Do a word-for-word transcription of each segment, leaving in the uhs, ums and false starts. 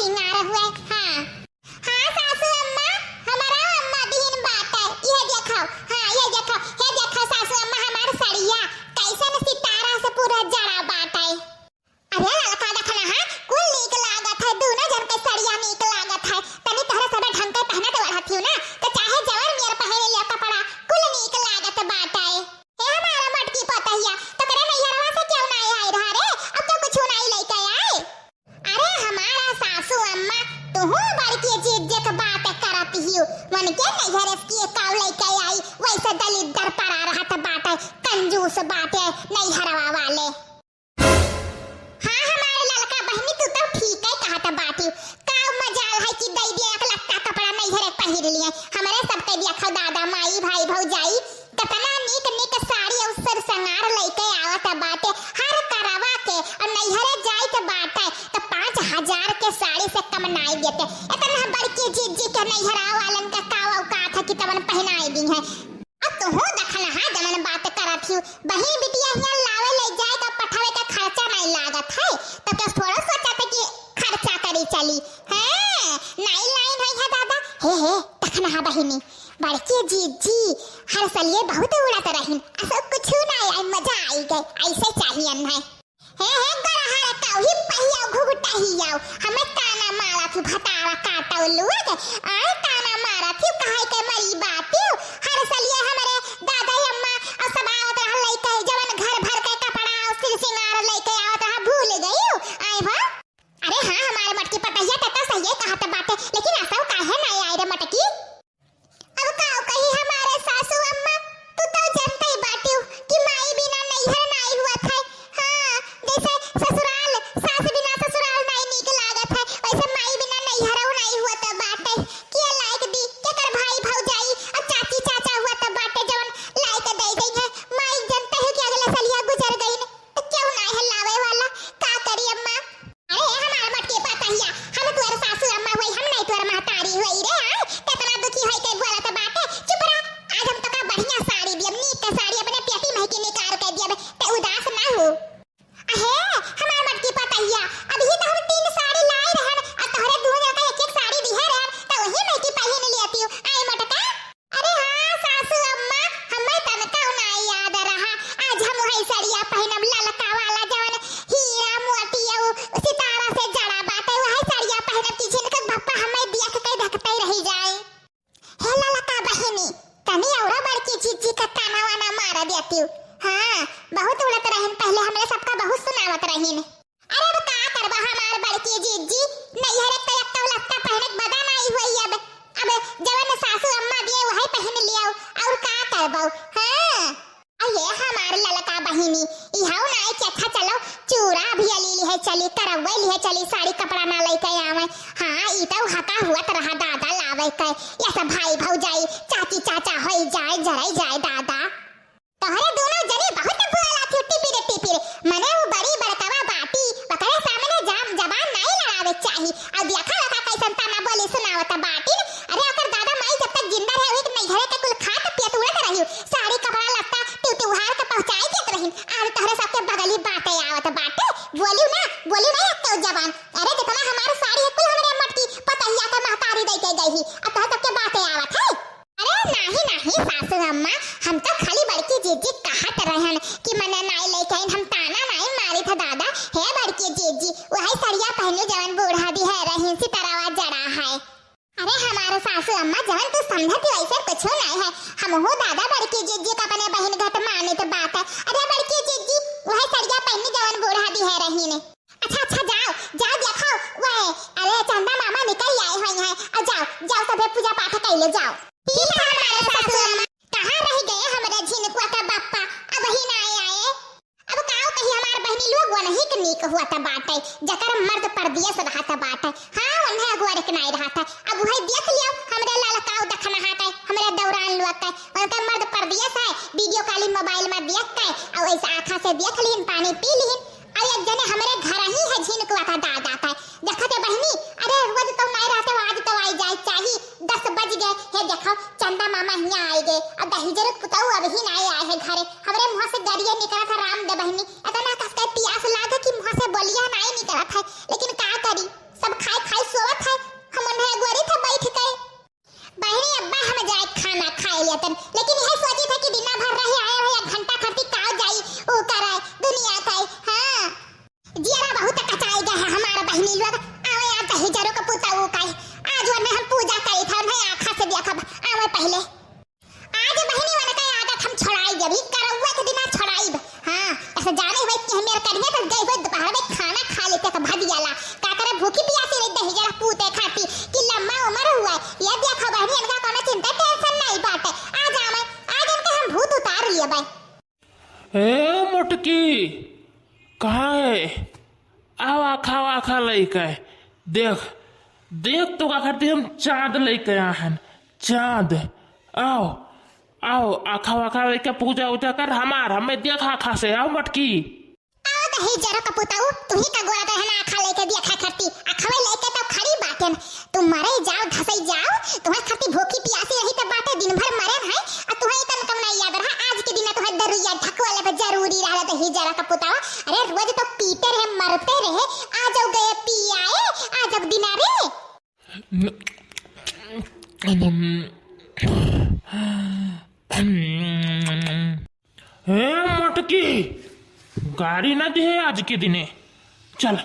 सिंगार हुए, हाँ। हाँ सासू अम्मा, हमारा अम्मा दिहिन बाटे, ये देखो, हाँ ये देखो, ये देखो सासू अम्मा हमार सड़िया, कैसन सितारा से पूरा जड़ा बाटे। अरे ललका देखना है, कुल नीक लागत है, दोनों जन के सड़िया नीक लागत है। तनी तोहरे सबे ढंग के पहनत ओढ़त हियो ना, तो चाहे जवन नियर पहन लियो कपड़ा, कुल नीक लागत बाटे। ए हमारा मटकी पतहिया, तोकरे नैहरवा से क्यों ना आए रहा रे? अब तो कुछ नहीं लेके आए। अरे हमारा सासू अम्मा, तुहू बड़की जीजी के बात करत हियो। मन के नैहर से के काव लेके आई, वैसे दलिद्दर पड़ा रहत बाटे, कंजूस बाटे नैहरवा वाले। हाँ हमारे ललका बहिनी, तू तो ठीक है कहत बाटी। काव मजाल है कि दई दिया एक लत्ता कपड़ा नैहर के पहिर लिए। हमरे सबके देखो दादा, माई, भाई, भौजाई, कितना नीक नीक साड़ी और सर संगार लेके आवत बाटे, हर करवा के, और नैहरे जाइत बाटे तो पाँच हजार के साड़ी से कम नाई देते। इतना बड़की जीजी के नैहरा वालन का का औकात है कि तवन पहनाई दी है। अब तुहू देखना है जवन बात करत हियो, बहिन बिटिया हियाँ लावे ले जाए का पठावे का खर्चा नहीं लागत है, तो क्या थोड़ा सोचा था कि खर्चा करी चली? हाँ, नाई लाइन है, है दादा। हे हे, देखना है बहिनी, बड़की जीजी हर सलिए बहुत उड़त रहिन, असो कुछ ना आई, मजा आई गए, ऐसे चाहिए न है। हे हे गरहर तौही पहियाव घुघुटहियाव, हमें ताना मारत ही भतारा काटव लुआ के, आए ताना मारत ही कहाई के मरी बातियो, हर सलिए हमरे दादा अम्मा और सब आवत रहल लइके जवन घर भर के कपड़ा और सिर सिंगार लइके आवत रहा, भूल गई आई हो। अरे हाँ, हमारे मटकी पतहिया त तो सही कहत बाटे, लेकिन असो काहे नहीं आई रे मटकी? अब का कही हमारे सासू अम्मा, तू तो जानते ही बाटियो कि माई बिना नैहर नाई हुआ था। हाँ, जैसे ससुराल, सास बिना ससुराल नाई नीक लागत है, वैसे माई बिना नैहरौ नाई हुआ तो बाटे। के लायक दी, केकर भाई भौजाई और चाची चाचा हुआ तो बाटे जवन लायक दे गई है। माई जानते हो कि अगले सलिया गुजर गई न, तो क्यों ना है लावे वाला? का करी अम्मा? अरे हमार मटकी पतहिया, हम तोर सासू अम्मा होई, हम नहीं तोर महतारी होई रे, आय? कितना दुखी होई के बोलत बाटे, चुप रह। आज हम तोका बढ़िया साड़ी दियब, नीक के साड़ी अपने पेटी में के निकाल के दियब, ते उदास ना हो। अहे, हमार मटकी पतहिया, अभी तो हम तीन साड़ी लाई रहन, और तोहरे दोनों का एक एक साड़ी दिहे रहन, तो वही में की पहिन लियती। आय मटका। अरे हाँ सासू अम्मा, हमें तनका ना याद रहा। आज हम वही सड़िया पहिनब ललका वाला जवन हीरा मोती अउ सितारा से जड़ा बाटे, वही सड़िया पहिनब कि जिनकर बप्पा हमें देख के धकते रही जाए। हे ललका बहिनी, तनी औरा बड़की जीजी का ताना वाना मार देती। हाँ, बहुत उड़त रहिन, पहले हमरे सबका बहुत सुनावत रहिन। अरे अब का करबा हमार बड़की जीजी, नैहरे तो एक तो लत्ता पहने के बदा नाई हुई अब। अब जवन सासू अम्मा दिए वही पहन लियो, और का करबो? हाँ। अये हमार ललका बहिनी, इहाउ नाई के अच्छा चलो, चूड़ा भी अली लिहे चली, करवे लिहे चली, साड़ी कपड़ा ना लेके आवे। हाँ, ई तो हका हुआ तो रहा दादा लावे के, ये सब भाई भौजाई, चाची चाचा होई जाए, जरई जाए दादा। तोहरे दोनों जने बहुत बोला थी टिपिर टिपिर, मने वो बड़ी बड़कवा बाटी, ओकरे सामने जाम जबान नाई लड़ावे चाही। अब देखा लगा कैसन ताना बोली सुनावत बाटिन। अरे ओकर दादा माई जब तक जिंदा रहे, वही नैहरे के कुल खात पियत उड़त रही, साड़ी कपड़ा लत्ता टिउ टिउहार के पहुँचाई देत रही। आज तोहरे सबके बगली बाटे आवत बाटे, बोलियो ना, बोलियो ना एक तो जबान। अरे जितना हमार साड़ी है कुल हमरे मटकी पतहिया के महतारी दे के गई ही, अब तोहरे सबके बाटे आवत है। अरे नाही नाही सासू अम्मा, हम तो खाली बड़की जीजी कहत रहन कि मने नाई लेके आइन, हम ताना नाई मारी था दादा। हे बड़की जीजी, वही सड़िया पहनी जवन बूढ़ा दिहे रही, सितरवा जड़ा है। अरे हमारे सासू अम्मा, जवन तू समझत ही वैसे कुछो नाई है। हमहू दादा बड़की जीजी का अपने बहिन घट मानित बात है। अरे बड़की जीजी, वही सड़िया पहनी जवन बूढ़ा दिहे रही ने। अच्छा अच्छा, जाओ जाओ, देखो वह, अरे चंदा मामा निकल आए हुए हैं। और जाओ जाओ, सभे पूजा पाठ कर लो, जाओ। ठीक है हमारे सासू अम्मा। कहाँ रह गए हमारे झिनकुआ का बापा, अब ही ना आए। अब काओ कही हमार बहिनी लोग, वो नहीं के नीक हुआ था बाटे, जकर मर्द परदेस रहा था बाटे। हाँ, उन्हें अगुआ रखना ही रहा था। अब वही देख लियो, हमरे लाल काओ दखना हाटे, हमरे दौरान लोग के, उनका मर्द परदेस है, वीडियो कॉलिंग मोबाइल में देख के, और ऐसे आँखा से देख लीन, पानी पी लीन। अरे एक जने हमरे घर ही है, झिनकुआ था दादा था। देखते बहिनी, अरे रोज तो नहीं रहते हो, आज तो आई जाए चाही। दस बज गए, हे देखो चंदा मामा हियाँ आए गए, और दहिजर पुतऊ अब ही नहीं आए है घरे। हमरे मुँह से गरिया निकला था राम दे बहिनी, इतना कस के पियास लागे कि मुँह से बोलिया नहीं निकला था, लेकिन का करी, सब खाए खाए सो ना खाए लेतन, लेकिन यह सोची था कि दिना भर रहे आए हुए एक घंटा खरती काव जाई, ऊ करे दुनिया का। हाँ, जियरा बहुत कचाई गया है हमारा बहनी लोग। आवे यार दही जरो का पुता वो काई, आज वन में हम पूजा करी था, उन्हें आँखा से देखब। आवे पहले, आज बहनी वन का आदत हम छोड़ाई देबी, करौआ के दिना छोड़ाई। हाँ, ऐसे जाने हुए कि हम मेरे करिए तो गए हुए दोपहर में खाना खा लेते तो भजियाला। का करे भूखी पियासी रही दही जरा पूते खाती कि लम्बा उम्र हुआ है। ये देखो बहनी, इनका कोनो चिंता tension नहीं बाटे। आज आवे, आज इनके हम भूत उतार लिए बाई। ए मोटकी, कहाँ है? आव आँखा वाँखा लइके। देख, देख तो का करती हम चाँद लइके आए हैं। चाँद, आव, आव, आँखा वाँखा लइके पूजा उजा कर हमार, हमें देख आँखा से, आव मोटकी। आव दही जरो का पुताऊ, तुही का गोरा दे है ना आँखा लइके देखा करती, आँखवे लइके तो खड़ी बाटेन। तुम मरे जाओ, धसई जाओ, तुम्हारे खातिर भूखी पियासी रही तो बाटे, दिन भर मरे हैं, और तुम्हें इतन कम नहीं याद रहा, आज के दिन तुम्हें दरुइया ढकवाले पे जरूरी रहा दही जरो का पुताऊ। अरे रोज तो पीते रहे, मरते रहे, आ जाओ गए पी आए, आ जाओ दिना रे। ए मोटकी, गारी ना दिहे आज के दिने। चल,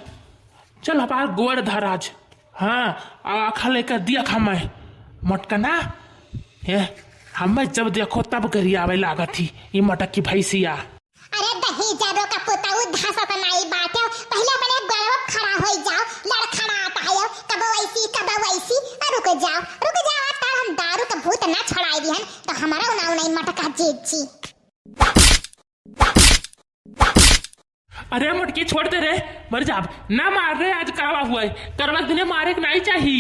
चल, हमार गोड़ धर आज। हाँ, आँखा लइके देखा मैं। मोटका ना, ए, हमें जब देखो तब गरियावे लागत ही, ई मोटकी भैंसिया। अरे दही जरो का पुताऊ, धसत नाई बाटे, पहिले अपने गोड़वा खड़ा होई जाओ, लड़खड़ात आयो, कबो ऐसी, कबो वैसी, आ रुक जाओ, रुक जाओ, आज तक हम दारू का भूत ना छोड़ाई दिहन, तो हमारा उनाऊ नहीं मटका जीत जी। अरे मोटकी छोड़ दे रे, मर जाब, ना मार रे, आज करवा हुआ है, करवा के दिने मारे के नहीं चाही।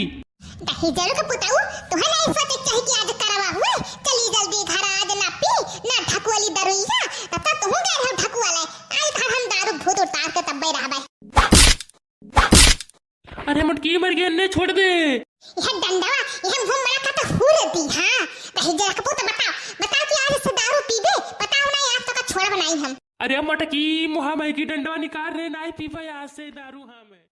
दही जरो का पुताऊ, तुहे नहीं सोचे के चाही कि आज करवा हुए। चली जल्दी घर, आज ना पी, ना ढकुअली दरुइया, तब तक तुहू गए रहो ढकुआ ले। आई घर हम दारू भूत उतार के तब्बे रहबे। अरे मोटकी मर गए, ने छोड़ दे। यह डंडवा, यह मुंह मरा का तो हुर दी, हाँ। दही जरो का पुत बताओ, बताओ कि आज से दारू पीबे, बताओ ना यार, तो का छोड़ब नहीं हम। अरे मोटकी, मुहा मई की डंडवा निकाल रे, नहीं पीबे आज से दारू हम।